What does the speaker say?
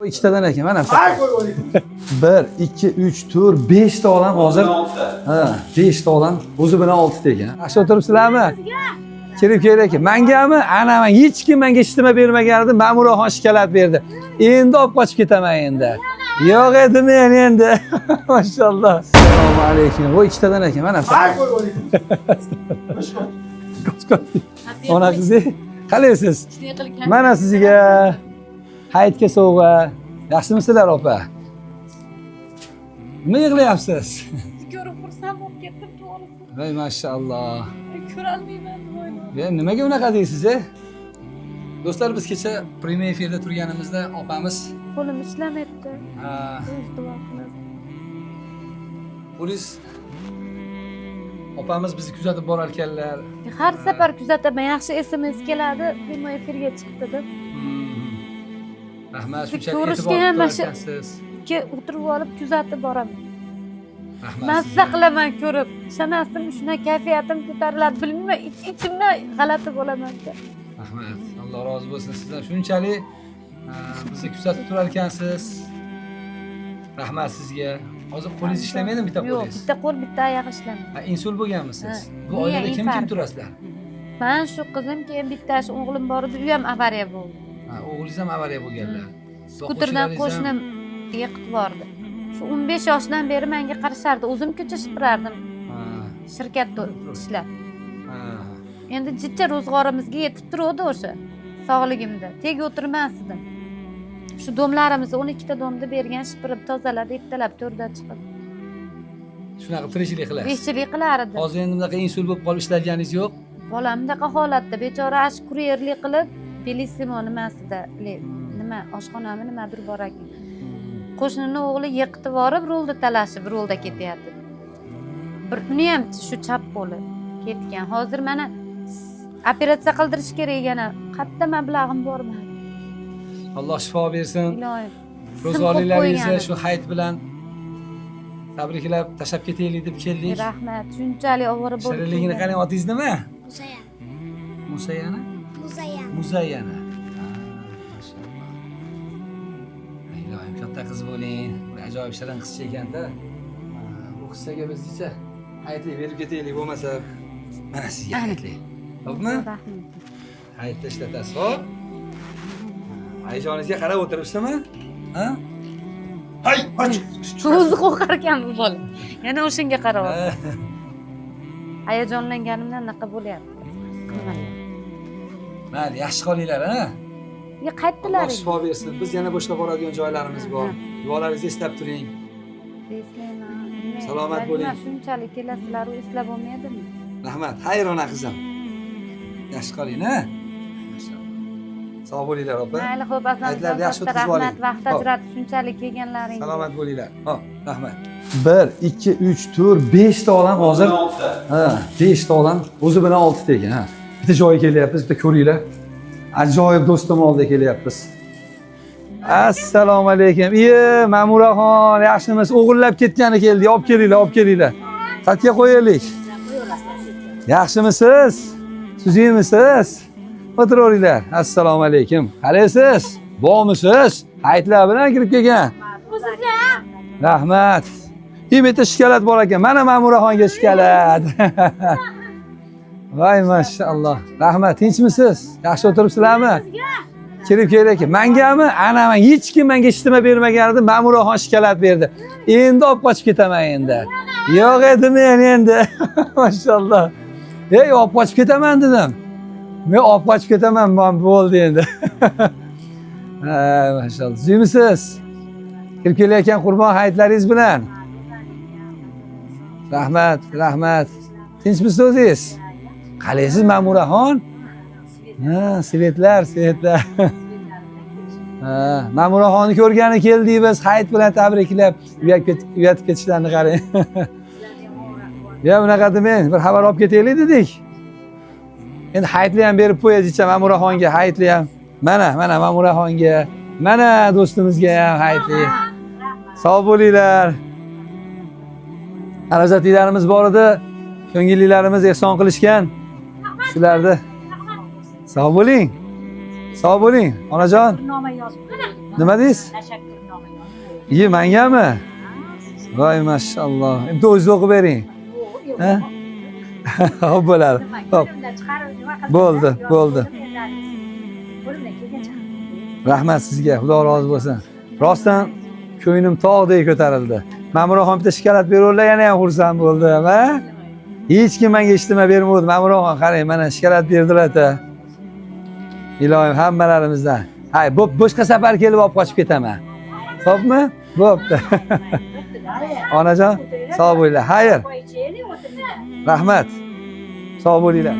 Ikkitadan ekan mana. 1 2 3 4 5 ta odam hozir. Ha, 5 ta odam o'zi bilan 6 ta ekan. Yaxshi o'tiribsizlarmi? Kirib kerak ekan. Mangami? Ana man hech kim menga hech nima bermagan edi. Ma'muraxon shikolat berdi. Endi olib qochib ketaman endi. Yo'q edi men endi. Mashalloh. Assalomu alaykum. Bu ikkitadan ekan mana. Ona qizi, qalaysiz? Mana sizga hayitga sovg'a. Yaxshimisizlar opa? Nima yig'layapsiz? Ko'rib xursand bo'lib ketdim to'g'risi. Voy mashalloh. Ko'rolmayman deb o'yladim. E, nimaga unaqa deysiz, e? Do'stlar, biz kecha prямой efirda turganimizda opamiz Qo'lim ishlamayapti. ha, O'z duo qilib. polis opamiz bizni kuzatib borar ekanlar. Har safar kuzataman, yaxshi SMS keladi, prямой efirga chiqdi deb. Rahmat, Sizni shunchalik ko'rishga e'tibor ham qilib mana shu- ekansiz. Ke o'tirib olib kuzatib boraman. Rahmat. Mazza sizga. qilaman ko'rib. Ishonasizmi, shunaqa kayfiyatim ko'tariladi. Bilmayman, ich-ichimdan g'alati bo'laman. Rahmat. Alloh rozi bo'lsin sizdan. Shunchalik bizni kuzatib turar ekansiz. Rahmat sizga. Hozir qo'lingiz ishlamaydimi bitta Yo'q, qo'lingiz? bitta qo'l, bitta oyoq ishlamaydi. Ha, insult bo'lganmisiz? Ha, Bu miya oilada kim kim infarkt. turasizlar? Man shu qizim, keyin bitta shu o'g'lim bor edi, u ham avariya bo'ldi. Ha, o'g'lingiz ham avariya bo'lganlar. Skuterdan Boquvchilaringiz ham- qo'shnim yiqitib yubordi. Shu 15 yoshdan beri menga qarashardi. O'zim ko'cha shipirardim Ha, shirkatda ishlab. ha. Endi jicha ro'zg'orimizga yetib turuvdi o'sha sog'ligimda. Teg o'tirmas edim. Shu domlarimizni 12 ta domni bergan shipirib tozalab ertalab to'rtda chiqib. Shunaqa qilib tirikchilik qilasiz. Beshchilik qilar edim. Hozir endi bunaqa insult bo'lib qolib ishlaganingiz yo'q. Bolam bunaqa holatda bechora ash kuryerlik qilib Bellissimo nimasida nima oshxonami nimadir bor ekan. Qo'shnini o'g'li yiqitib yuborib rulni talashib rulda ketyapti. Bir uni ham shu chap qo'li ketgan. Hozir mana operatsiya qildirish kerak yana. Qayerda mablag'im bormadi. Alloh shifo bersin. Iloyim. Ro'zg'orlilaringizni shu hayit bilan tabriklab tashlab ketaylik deb keldik. Rahmat. Shunchalik ovora bo'lib. Shirinligini kelgan. qarang, otingiz nima? Muzayan. Musayana? Muzayan. Muzayyana. Ha, mashalloh. Iloyim katta qiz bo'ling. Bir ajoyib shirin qizcha ekanda. Ha, bu qizchaga bizcha hayitlik berib ketaylik bo'lmasa. Mana sizga hayitlik. Xo'pmi? Rahmat. Hayitda ishlatasiz, xo'p? Ayajoningizga qarab o'tiribsizmi? Ha? O'zi qo'rqar ekan bu bola. Yana o'shanga qarab. Ha. Hayajonlanganimdan anaqa bo'lyapti. Mayli, yaxshi qolinglar, ha? Ya qaytdilar. Alloh shifo bersin. Biz yana bo'shab boradigan joylarimiz bor. Duolaringizni eslab turing. Eslayman. Salomat bo'ling. Shunchalik kelasizlar, u eslab bo'lmaydimi? Rahmat. Xayr ona qizim. Yaxshi qoling, ha? Sog' bo'linglar, opa. Mayli, xo'p, Hayitlarni Aslamjon, yaxshi katta o'tkazib oling. rahmat, vaqt Xo'p. ajratib shunchalik kelganlaring. Salomat bo'linglar. Xo'p, rahmat. 1 2 3 4 5 ta odam hozir. Ha, 5 ta odam o'zi bilan 6 ta ekan, ha. Bitta joyga kelyapmiz, bitta ko'ringlar. Ajoyib do'stim oldiga kelyapmiz. Assalomu alaykum. Iye, Ma'muraxon, yaxshimisiz? O'g'irlab ketgani keldi. Olib kelinglar, olib kelinglar. Xatga qo'yaylik. Yaxshimisiz? Tuzukmisiz? O'tiraveringlar. Assalomu alaykum. Qalaysiz? Bormisiz? Hayitlar bilan kirib kelgan. Rahmat. Bu yerda shikolat bor ekan. Mana Ma'muraxonga shikolat. Voy mashalloh. Rahmat. Tinchmisiz? Yaxshi o'tiribsizlarmi? Kirib kerak. Mangami? Ana man hech kim menga hech nima bermagan edi. Ma'muraxon shikolat berdi. Endi olib qochib ketaman endi. Yo'q edi men endi. Mashalloh. Ey, olib qochib ketaman dedim. Men olib qochib ketaman, man bo'ldi endi. Ha, mashalloh. Tuzukmisiz? Kirib kelayotgan qurbon hayitlaringiz bilan. Rahmat, rahmat. Tinchmisiz o'zingiz? Qalaysiz Ma'muraxon? Ha, svetlar, svetlar. Ha, Ma'muraxonni ko'rgani keldik biz, hayit bilan tabriklab, uyatib ketishlarini qarang. Ya bunaqa demang, bir xabar olib ketaylik dedik. Endi hayitli ham berib qo'yaylikcha Ma'muraxonga, hayitli ham. Mana, mana Ma'muraxonga, mana do'stimizga ham hayitli. Sog' bo'linglar. Xarajatlarimiz bor edi. Ko'ngillilarimiz ehson qilishgan. Shularni. Sog' bo'ling. Sog' bo'ling, onajon. Nima deysiz? Tashakkurnoma yozib. Iye, mangami? Ha, siz- Voy, mashalloh. Bitta o'zingiz o'qib bering. Yo'q, Ha? yo'q. Xo'p bo'ladi. Nima, Xo'p. qo'limdan chiqarib nima qildim? Bo'ldi, Yozib bo'ldi. qo'ydim, endi qo'limdan kelgancha qildim. Rahmat sizga. Xudo rozi bo'lsin. Rostdan ko'nglim tog'dek ko'tarildi. Ma'muraxon bitta shokolad beruvdilar, yana ham xursand bo'ldim, ha? Hech kim menga hech nima bermadi. Ma'muraxon qarang, mana shokolad berdilar-da. Iloyim hammalarimizdan. Hay, bo'p, boshqa safar kelib olib qochib ketaman. Xo'pmi? Bo'pti. Onajon, sog' bo'linglar. Xayr. Qo'y ichaylik, o'tiringlar. Rahmat. Sog' bo'linglar.